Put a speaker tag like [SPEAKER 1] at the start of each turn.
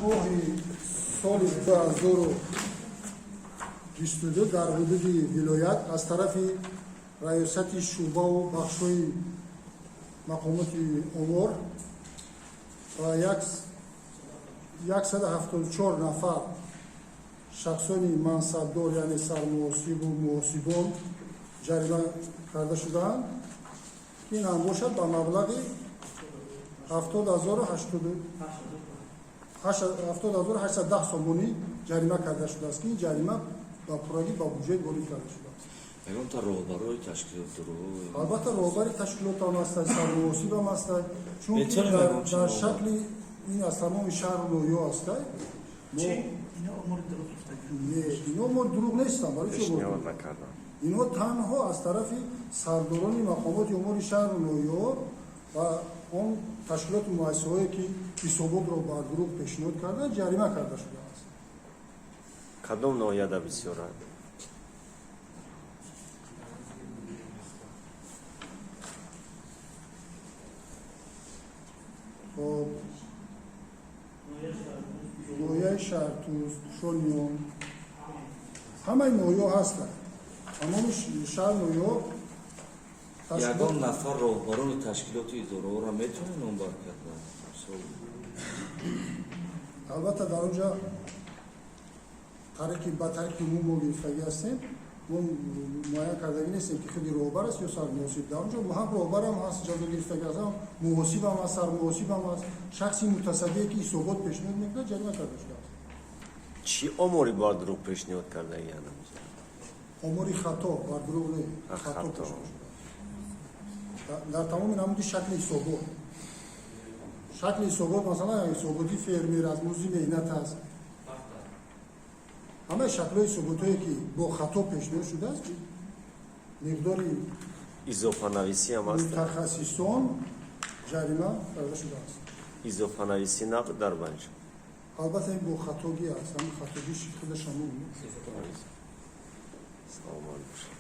[SPEAKER 1] 6 моҳи соли 2022 дар ҳудуди вилоят аз тарафи раёсати шӯъбаву бахшҳои мақомоти омор 174 нафар шахсони мансабдор, яъне сармуҳосибу муҳосибон, ҷарима карда шудаанд, ки ин ҳам бошад ба маблағи 70 810 сомонӣ ҷарима карда шудааст, ки ин ҷарима ба пуррагӣ ба буҷет ворид карда шудааст.
[SPEAKER 2] Ягонта роҳбарои ташкилотро?
[SPEAKER 1] Албатта, роҳбари ташкилотам ҳастанд, сармуҳосибам ҳастанд, чунки
[SPEAKER 2] Чаро мегӯям
[SPEAKER 1] дар
[SPEAKER 2] шумо?
[SPEAKER 1] шакли ин аз тамоми шаҳру ноҳияҳо ҳастанд.
[SPEAKER 3] Ино омори дурӯғ гуфтагӣ?
[SPEAKER 1] Не, ино мо дурӯғ нестам. Барои чӣ?
[SPEAKER 4] Пешниҳод накардам.
[SPEAKER 1] Инҳо танҳо аз тарафи сардорони мақомоти умури шаҳру ноҳияҳо ва он ташкилоту муассисаҳое, ки ҳисоботро бар дурӯғ пешниҳод карданд, ҷарима карда шудааст.
[SPEAKER 4] Кадом ноҳияда бисёранд?
[SPEAKER 1] Хоб, ноҳияи Шаҳртуз, Шониён, ҳамаи ноҳияҳо ҳастанд, тамоми шаҳр, ноҳияҳо.
[SPEAKER 2] Ягон нафар роҳбарони ташкилоти идораҳоро метавонед номбар карда? Мисол?
[SPEAKER 1] Албатта, дар онҷа тариқи ба тариқи умум мо гирифтагӣ ҳастем, мо муайян кардагӣ нестем, ки худи роҳбар аст ё сармуҳосиб. Дар онҷо ҳам роҳбарам ҳаст, ҷазо гирифтагӣ аст, ҳам муҳосибам ҳаст, сармуҳосибам ҳаст, шахси мутасаддие, ки ҳисобот пешниҳод мекунад, ҷарима карда шудааст.
[SPEAKER 4] Чӣ омори бар дурӯғ пешниҳод кардагианд?
[SPEAKER 1] Омори хато, бар дурӯғ не. Хато
[SPEAKER 4] хато.
[SPEAKER 1] пешниҳод шудааст дар тамоми намуди шакли ҳисобот. Шакли ҳисобот, масалан, ҳисоботи фермер аст, музди меҳнат аст, ҳамаи шаклҳои ҳисоботҳое, ки бо хато пешниҳод шудааст, миқдори
[SPEAKER 4] Изофанависӣ ҳам аст?
[SPEAKER 1] мутахассисон ҷарима карда шудааст.
[SPEAKER 4] Изофанависӣ набуд дар банҷ?
[SPEAKER 1] Албатта, ин бо хатогӣ аст, ҳамин хатогиш худаш ҳамон.
[SPEAKER 4] Саломат бошед.